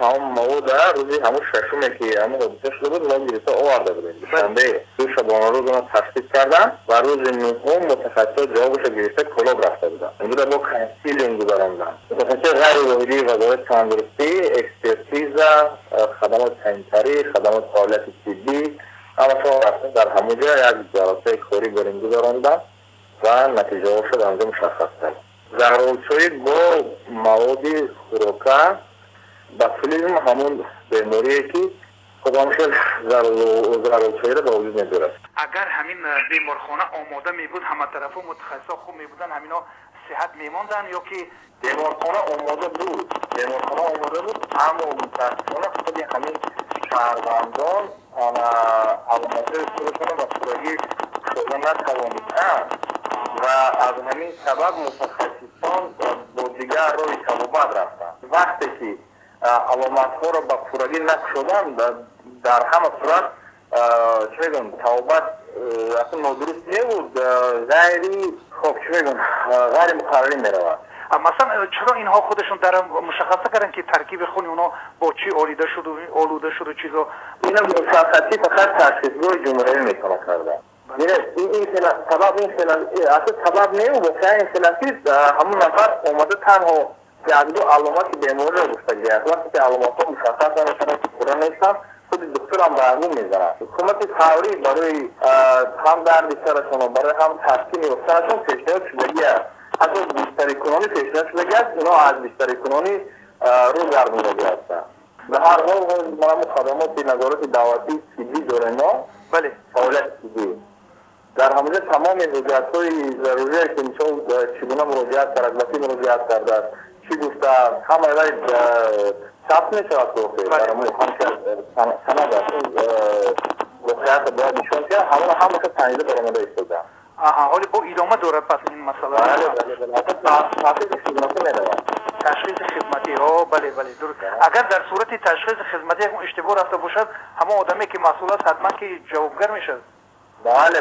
Ҳамон мавода рӯзи ҳамун шашуме, ки ҳамон ҳодиса шуда буд, мо гирифта оварда будем. Душанбе ду шабонарӯз она ташхис кардам ва рӯзи нуҳум мутахассисо ҷавобашо гирифта Кӯлоб рафта буданд. Онҷода бо консилиум гузаронданд. Мутахассисои ғайривоҳидии Вазорати тандурустӣ, экспертиза, хадамоти санитарӣ, хадамоти фаъолияти тиббӣ, ҳамашон рафта дар ҳамон ҷо як ҷаласаи корӣ барем гузаронданд ва натиҷаҳошо дар онҷо мушаххас кард. Заҳролудшавӣ бо маводи хӯрока, ботулизм, ҳамон беморие, ки хуб ҳамшел заҳролудшавиро ба вуҷуд мебиёрад. Агар ҳамин беморхона омода мебуд, ҳаматарафа мутахассисо хуб мебуданд, ҳамино сиҳат мемонданд ё ки? Беморхона омода буд, беморхона омода буд, аммо мутаассифона худи ҳамин шаҳрвандон аломатҳои худашонро ба пуррагӣ шуда натавонистанд ва аз ҳамин сабаб мутахассисон бо дигар роҳи табобат рафтанд. Вақте ки аломатҳоро ба пуррагӣ накушоданд, дар ҳама сурат, чӣ мегӯям, табобат асло нодуруст небуд, ғайри хоб, чӣ мегӯям, ғайри муқаррарӣ меравад. Масалан, чаро инҳо худашон дар мушаххас накарданд, ки таркиби хуни онҳо бо чӣ олида шуду олуда шуду чизо? Ина мушаххасӣ фақат ташхисгоҳи ҷумҳуриявӣ метавонад карда. Ин сабаб, ин асло сабаб не, воқеан ин хел аст, ки ҳамон нафар омада танҳо якду аломати бемориро гуфтагиаст. Вақте ки аломатҳо мушаххас намешаванд, пурра нестанд, худи духтурам ба ҳамин мезанад. Ҳукумати фаврӣ барои ҳам дарди сарашон, барои ҳам таскин ёфтанашон пешниҳод шудагӣ аст, ҳатто бистарикунонӣ пешниҳод шудагӣ аст. Ино аз бистарикунонӣ рӯ гардондагӣ ҳастанд. Ба ҳар ҳол, мо хадамоти назорати давлатии тиббӣ дорем мо, фаъолияти тиббӣ дар ҳамонҷо тамоми ҳуҷҷатҳои зарурие, ки мисол чӣ гуна муроҷиат кард, ба кӣ муроҷиат кардааст, чӣ гуфтааст, ҳамаи вай сабт мешавад. Дар санад аст, воқеиятро бояд нишон диҳад. Ҳамона ҳамаша санҷида баромада истодаанд. Аҳа, ҳоли бо идома дорад пас ин масъала? Бале, ташхиси хидматӣ меравад. Ташхиси хидматӣ, о, бале, дуруст. Агар дар сурати ташхиси хидматӣ ягон иштибоҳ рафта бошад, ҳамон одаме, ки масъул аст, ҳатман ки ҷавобгар мешавад. Бале,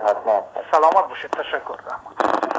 ҳатман. Саломат бошед, ташаккур, раҳмат.